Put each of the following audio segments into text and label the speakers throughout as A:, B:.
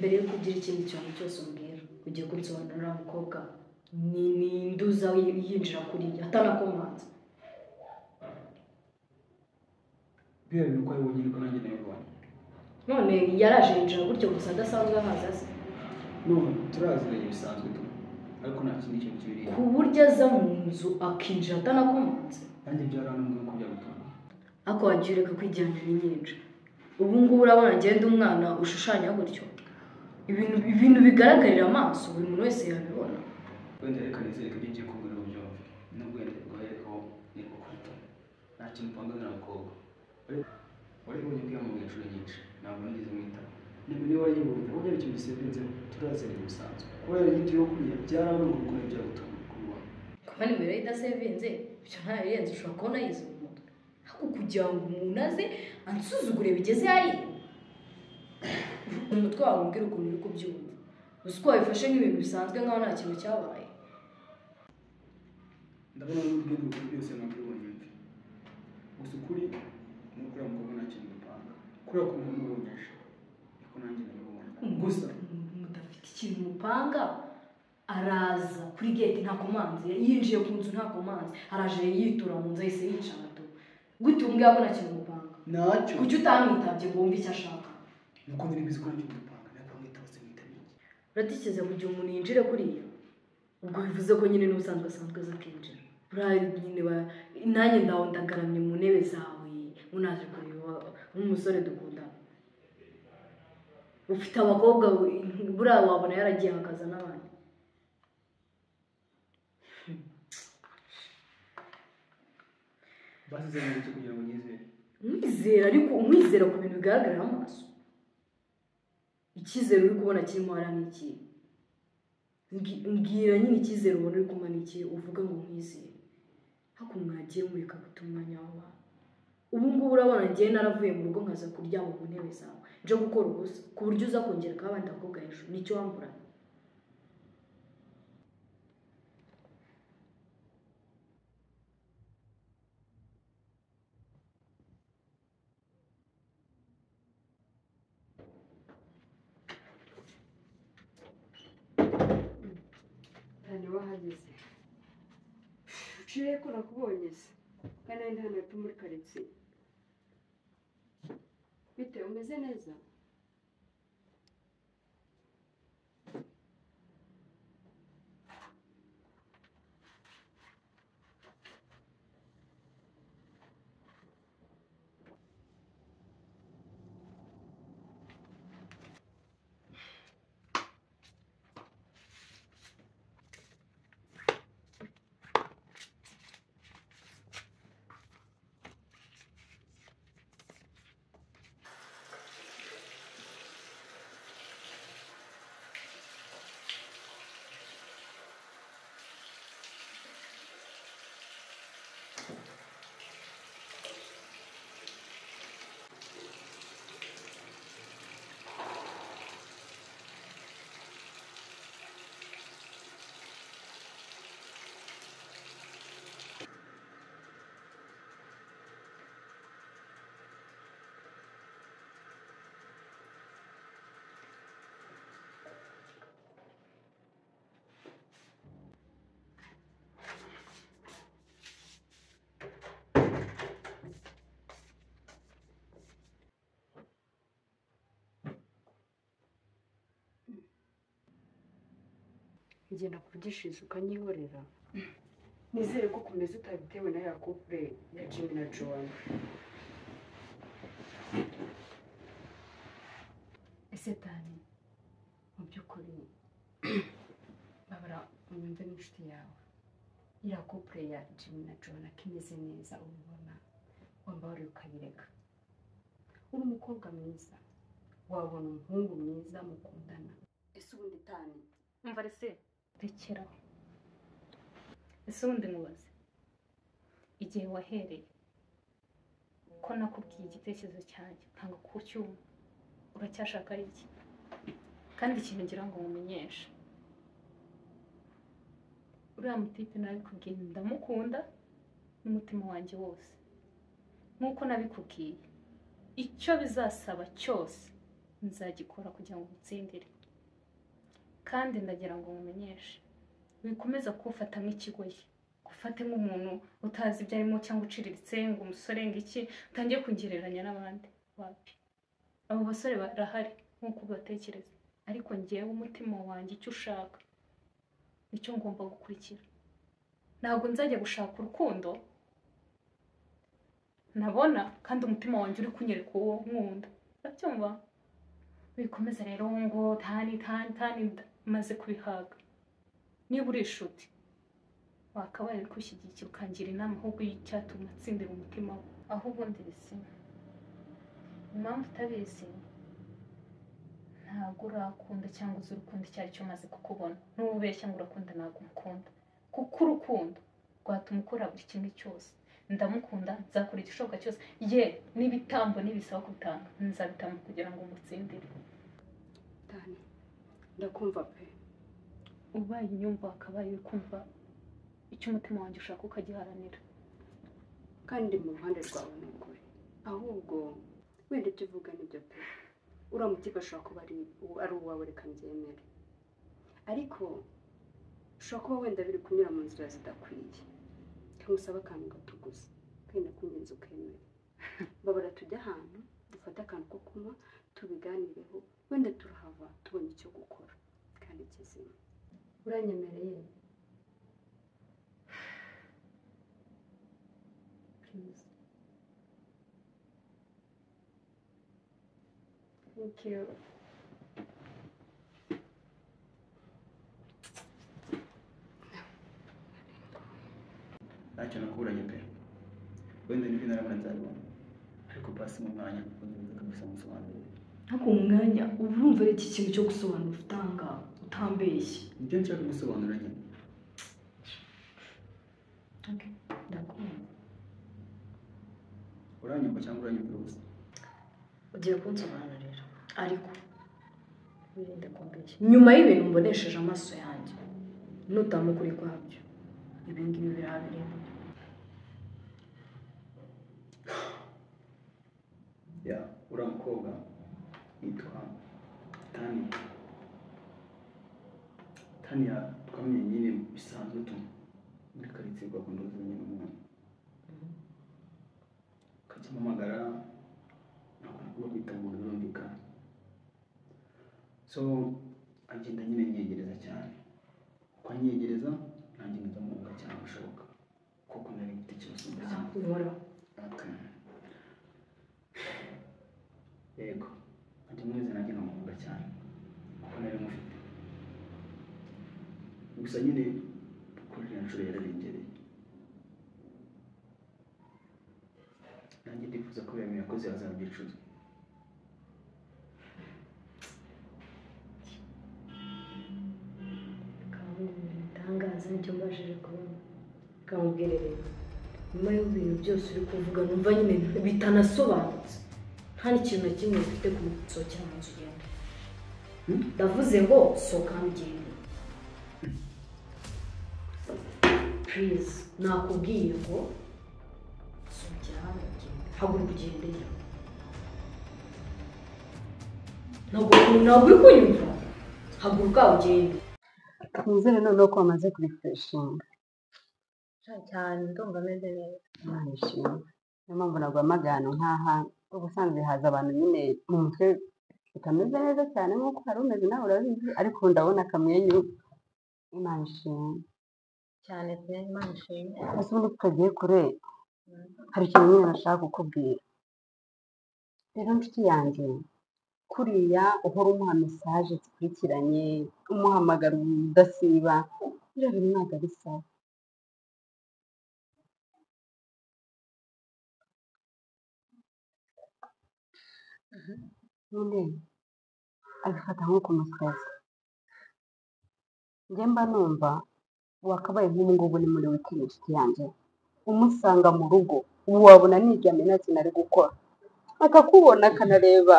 A: Mbere yo kugira ikindi kintu cyose umbwira, ugiye kunsobanurira mukobwa ni nduza yinjira kuri atanakomanze.
B: Biriya bintu uko wabibonye niko nanjye nabibonye.
A: None yaraje yinjira gutyo gusa adasanzwe ahaza se?
B: None turaziranye bisanzwe tu, ariko nta kindi kintu kibiri.
A: Ku buryo aza mu nzu akinjira atanakomanze?
B: Nanjye byarantunguye ko byagutunguye.
A: Ariko wagiye ureka kwijyanira inyinshi. Ubu ngubu urabona ngenda umwana ushushanya gutyo. Ibintu bigaragarira amaso buri muntu wese yabibona.
B: Wenda reka nizere ko ibyo ngiye kubwira ubyumve. Nubwo wenda guherekaho ni ukubita. Nta kintu upanga na mukobwa. Waribonye ko yamubwiye inshuro nyinshi, ntabwo nigeze mwitaba. Nimero ye warayibonye, ntabwo byari ikintu gisebenzeho, turaziranye bisanzwe. Kuba yaragituyeho kuriya byarantunguye ukuntu byagutunguye kubibona.
A: Kuba nimero ye idasevinze, ibyo ntabirenze ushobora kubona yize mu mutwe. Ariko kugira ngo umuntu aze ansuzugure bigeze hariya, umutwe wawe umbwira ukuntu uri kubyumva. Uzi ko wabifashe nk'ibintu bisanzwe nkaho nta kintu cyabaye.
B: Ndabona n'ubwo ibintu byose nabibonye mve. Gusa ukuri ni uko uriya mukobwa nta kintu dupanga. Kuriya kuntu namubonye aje, niko nanjye nabibonye. Gusa
A: mudafite ikintu mupanga, araza kuri gate nta komanze, yinjiye ku nzu nta komanze, araje yitura mu nzu ahise yicara tu. Gute umbwira ko nta kintu mupanga?
B: Ntacyo.
A: Kuki utamwitabye ngo wumve icyo ashaka?
B: Nuko nari mbizi ko nta kintu dupanga, ntabwo mwitaba se mwitabye iki?
A: Uratekereza kugira umuntu yinjire kuriya? Ubwo bivuze ko nyine n'ubusanzwe asanzwe aza akinjira. Buriya nyine nanjye ndaho ndagaramye mu ntebe zawe, munaje kureba nk'umusore dukundana. Ufite abakobwa buriya wabona yaragiye hakaza n'abandi.
B: Basize mu nzu kugira ngo nyizere.
A: Mwizera ariko umwizera ku bintu bigaragarira amaso. Icyizere uri kubona kirimo hariya ni ikihe? Mbwira nyine icyizere ubona uri kumpa ni ikihe uvuga ngo nkwizere. Ariko mwagiye mureka guta umwanya w'abantu. Ubu ngubu urabona ngiye naravuye mu rugo nkaza kuryama ku ntebe zawe, nje gukora ubusa ku buryo uza kongera abandi bakobwa hejuru, nicyo wamburana.
C: Hano wahageze. Uciye ko nakubonye se? Kandi nari hano hepfo muri karitsiye. Bite, umeze neza? Ngenda kuvugishiriza ukanyihorera. Nizere ko ukomeza utabitewe na ya couple ya Jimmy na Joanna. Ese Tani, mu by'ukuri babara unyumve n'inshuti yawe. Iriya couple ya Jimmy na Joanna ko imeze neza ubibona, wambabariye ukabireka. Uri umukobwa mwiza, wabona umuhungu mwiza mukundana. Ese ubundi Tani,
D: umva rese rekeraho. Ese ubundi mubaze igihe wahereye ko nakubwiye igitekerezo cyanjye nkanga kucyumva, uracyashaka iki? Kandi ikintu ngira ngo mumenyeshe, uriya mutipe nabikubwiye ndamukunda n'umutima wanjye wose, nk'uko nabikubwiye icyo bizasaba cyose nzagikora kugira ngo utsindire. Kandi ndagira ngo mumenyeshe, wikomeza kufata nk'ikigoyi, gufate nk'umuntu utazi ibyo arimo cyangwa uciriritse, ngo umusore ngo iki, utangiye kungereranya n'abandi. Wapi, abo basore barahari nk'uko ubatekereza, ariko ngewe umutima wanjye icyo ushaka nicyo ngomba gukurikira. Ntabwo nzajya gushaka urukundo nabona kandi umutima wanjye uri kunyereka uwo nkunda. Urabyumva? Wikomeza rero ngo tani tani tani, maze kubihaga. Niba uri inshuti wakabaye uri kushyigikira ukangira inama ahubwo y'icyatuma atsindira umutima we. Aho ubundi bisima, impamvu utabizi ntabwo urakunda cyangwa uzi urukundo icyo ari cyo maze kukubona. N'ubeshya ngo urakunda, ntabwo umukunda, kuko urukundo rwatuma ukora buri kimwe cyose. Ndamukunda, nzakora igishoboka cyose, ye n'ibitambo nibisaba kubitanga nzabitanga kugira ngo umutsindire.
C: Tani, ndakumva pe.
D: Ubaye inyumva wakabaye uri kumva icyo umutima wanjye ushaka ukagiharanira.
C: Kandi mu ruhande rwawe ni ukuri, ahubwo wenda ibyo uvuga nibyo pe. Uriya mutipe ashobora kuba ari uwawe, reka mbyemere, ariko ushobora kuba wenda biri kunyura mu nzira zidakwiye. Nkusaba akantu gato gusa, kandi nakungenza ukemera. Babara tujya ahantu dufate akantu ko kunywa tubiganireho, wenda turahava tubonye icyo gukora kandi kizima. Uranyemereye? Please. Thank you.
B: Ntacyo nakuburanye pe, wenda nibyo narabona nzabibona, ariko basi mu mwanya kuko nziza kabisa musobanurire.
A: Ariko mu mwanya uba urumva ari iki kintu cyo gusobanura utanga utambeshye?
B: Nibyo nshaka gusobanura nyine.
A: Okay, ndakumva.
B: Uranyumva cyangwa uranyumva gusa?
A: Ugiye kunsobanurira, ariko wirinde kumbeshya. Nyuma y'ibintu mbonesheje amaso yanjye, nutama ukuri kwabyo, ibi ngibi birahabirimo.
B: Ya, uriya mukobwa yitwa Tani. Tani twamenye nyine bisanzwe tu muri karitsiye kwa kundi nyine umwana. Akajya ampamagara, ntabwo nakunda kwita umuntu birumvikana. So agenda nyine anyegereza cyane, uko anyegereza nanjye ndamuhunga cyane bishoboka, kuko nari mfite ikibazo cyane. Okay. Yego, ajya mwiza nanjye nkamuhunga cyane kuko nari mufite. Gusa nyine kuri iriya nshuro yararengereye, nanjye ndifuza ko biriya yakoze azabyicuza.
A: Bitangaza nicyo mbashije kubona. Kamubwire rero, nyuma y'ibintu byose uri kuvuga numva nyine bitanasobanutse, nta n'ikintu na kimwe ufite kumusohokera mu nzu ugenda. Ndavuze ngo sohoka hano ugende. Please, nakubwiye ngo sohokera hano ugende, haguruka ugende. Ntabwo uri kunyumva, haguruka ugende.
C: Nizere noneho ko wamaze kurifreshinga
E: cyane, ndumva ameze neza.
C: Imana ishimwe. Niyo mpamvu naguhamagaye ahantu nk'aha, ubusanzwe haza abantu nyine mu mutwe bitameze neza cyane nk'uko hari umeze nawe urabizi, ariko ubu ndabona akamwenyu. Imana ishimwe
E: cyane pe, Imana ishimwe.
C: Ese ubundi tutagiye kure, hari ikintu nyine nashaka kukubwira. Rero nshuti yanjye, kuriya uhora umuha mesaje zikurikiranye, umuhamagara udasiba, biriya bintu ntabwo ari sawa. Nyine abifata nko kumusaza. Njye mba numva wakabaye nk'ubu ngubu ni muri weekend inshuti yanjye, umusanga mu rugo, ubu wabona niryamye nta kintu ari gukora, akakubona akanareba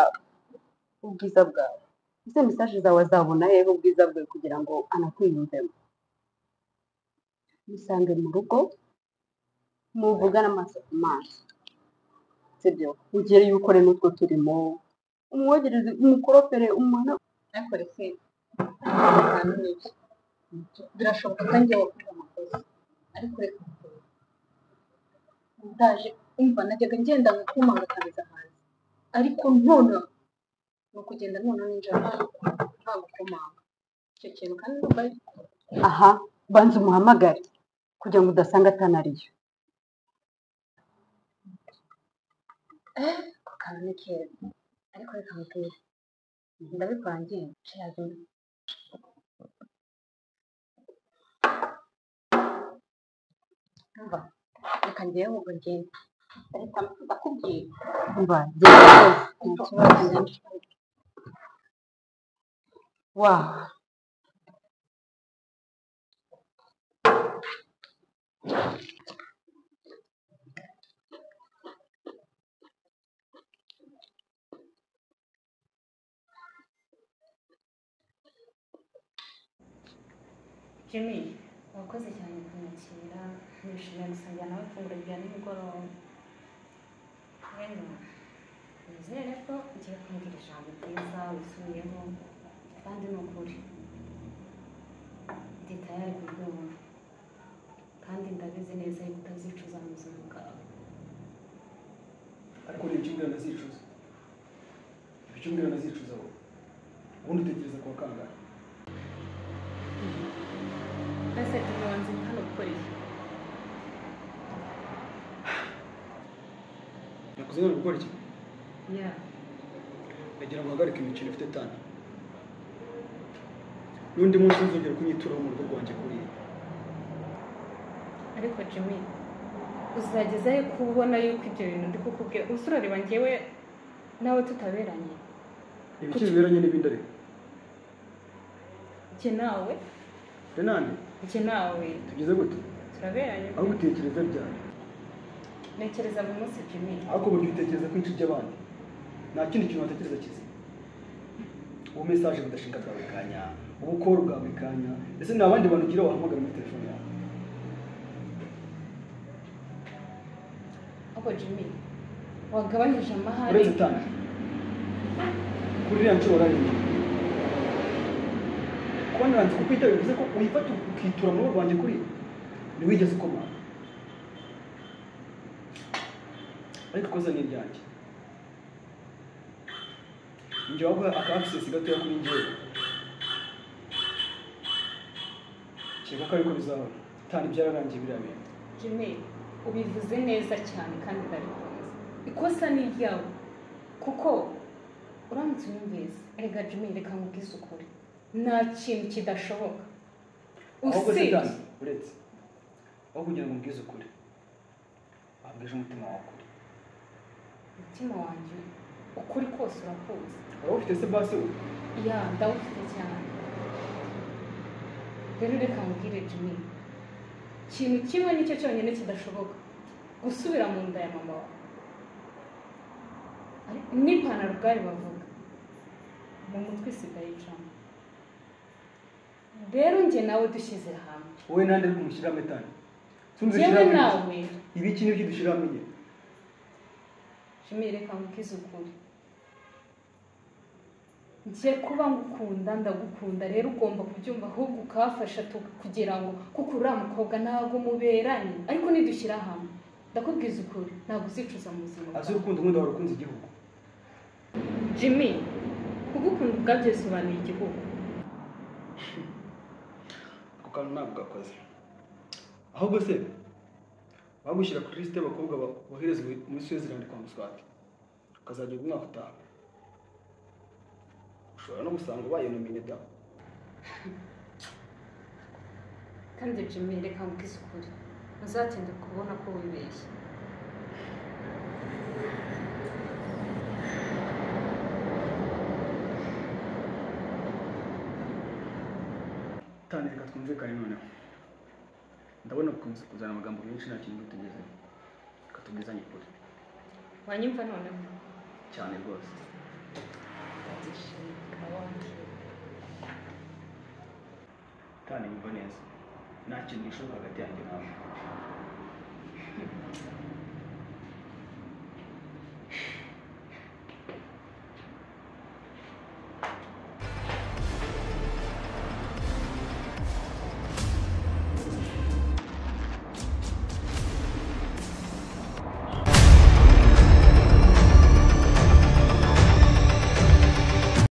C: ubwiza bwawe. Ese mesaje zawe azabona hehe ubwiza bwawe kugira ngo anakwiyumvemo? Musange mu rugo, muvugane amaso ku maso, sibyo? Ugereyo ukore n'utwo turimo, Umwogereze, umukoropere, umwana.
E: Ariko rese ahantu n'ibyo birashoboka ko njye wakoze amakosa, ariko reka nkubwire. Ndaje umva, najyaga ngenda nkakomanga nkabiza hanze, ariko none ni ukugenda none ninjira nta gukomanga. Icyo kintu kandi ndumva ari
C: Aha, banza umuhamagare kugira ngo udasanga atanariyo.
E: Ako kantu ni keza, ariko reka nkubwire, ndabikora ngenda cheers. Umva, reka njyewe ubwo ngende, reka ndakubwira.
C: Umva, genda rwose, nta kibazo. Wa
D: Jimmy, wakoze cyane kunyakira, nishimiye gusangira nawe ifunguro rya nimugoroba. Rero nizere ko ugiye kumbwira ijambo ryiza wisubiyeho, kandi ni ukuri ndi tayari kuryumva, kandi ndabizi neza yuko utazicuza mu buzima bwawe.
B: Ariko ni ibyo nazicuza, ibyo nazicuza wowe ubundi utekereza kuwa kangahe?
D: Ese Jimmy, wanze hano gukora iki?
B: Nakuze none gukora iki?
D: Yeah.
B: Ndagira ngo uhagarike imikino ifite tani, n'undi munsi ntuzongere kunyituraho mu rugo rwanjye kuriya.
D: Ariko Jimmy, uzagezayo kubona yuko ibyo bintu ndi kukubwira ubu urareba njyewe nawe tutaberanye.
B: Ibiki biberanye n'ibindi ariko
D: Njye nawe,
B: Renani,
D: njye nawe
B: tugeze gute?
D: Turaberanye.
B: Aho gutekereza ryari?
D: Ntekereza buri munsi Jimmy.
B: Ariko burya utekereza kwinshi by'abandi, nta kindi kintu watekereza kizima. Ubu message budashinga bwa buri kanya, ubukoro bwa buri kanya, ese nta bandi bantu ugira wahamagara muri telefone yawe?
D: Ariko Jimmy, wagabanyije amahane.
B: Uretse tani kuri iriya nshuro wararengeye, kuba naranze kukwita bivuze ko uyifata ukitura mu rugo rwanjye kuriya, ntiwigeze ukomanga. Ariko ikosa ni iryanjye, njye waguha aka access gatoya kuri njyewe, kereka ko ariko bizahora. Tani, byararangiye biriya bintu.
D: Jimmy, ubivuze neza cyane kandi ndabikunze. Ikosa ni iryawe kuko uramutse unyumvise. Erega Jimmy, reka nkubwize ukuri, nta kintu kidashoboka.
B: Ahubwo se
D: Usibye
B: Tani, uretse aho kugira ngo umbwize ukuri, wabwije umutima wawe ukuri.
D: Umutima wanjye ukuri kose urakuzi.
B: Waba ufite se basi we?
D: Ya, ndawufite cyane. Rero reka nkubwire Jimmy, ikintu kimwe nicyo cyonyine kidashoboka, gusubira mu nda ya mama wawe. N'ipantaro ubwayo bavuga mu mutwe isigaye icamo. Rero njye nawe dushyize hamwe,
B: Wowe nande ariko mushyira hamwe Tani? Sinzi
D: njyewe
B: ushyira hamwe
D: nawe
B: ibiki n'ibyo dushyira hamwe nyine.
D: Jimmy, reka nkubwize ukuri, njye kuba ngukunda ndagukunda, rero ugomba kubyumva, ahubwo ukafasha kugira ngo, kuko uriya mukobwa ntabwo muberanye, ariko nidushyira hamwe ndakubwiza ukuri ntabwo uzicuza mu buzima
B: Azi
D: bwawe.
B: urukundo nkunda warukunze igihugu.
D: Jimmy, kugukunda ubwabyo bisobanuye igihugu.
B: Ako kantu ntabwo gakoze. Ahubwo se bagushyira kuri lisite y'abakobwa boherezwa muri Switzerland kwa Muswati, ukazagera umwaka utaha, ushobora no gusanga ubaye nomine da.
D: Kandi Jimmy, reka nkubwize ukuri, uzatinda kubona ko wibeshye.
B: Tani, reka twumvikane noneho. Ndabona gukomeza kuzana amagambo menshi nta kintu tugezeho. Reka tubwizanye ukuri.
D: Wanyumva noneho?
B: Cyane rwose.
D: Ndabyishimiye, wambwira.
B: Tani, yumva neza, nta kintu gishoboka hagati yanjye nawe.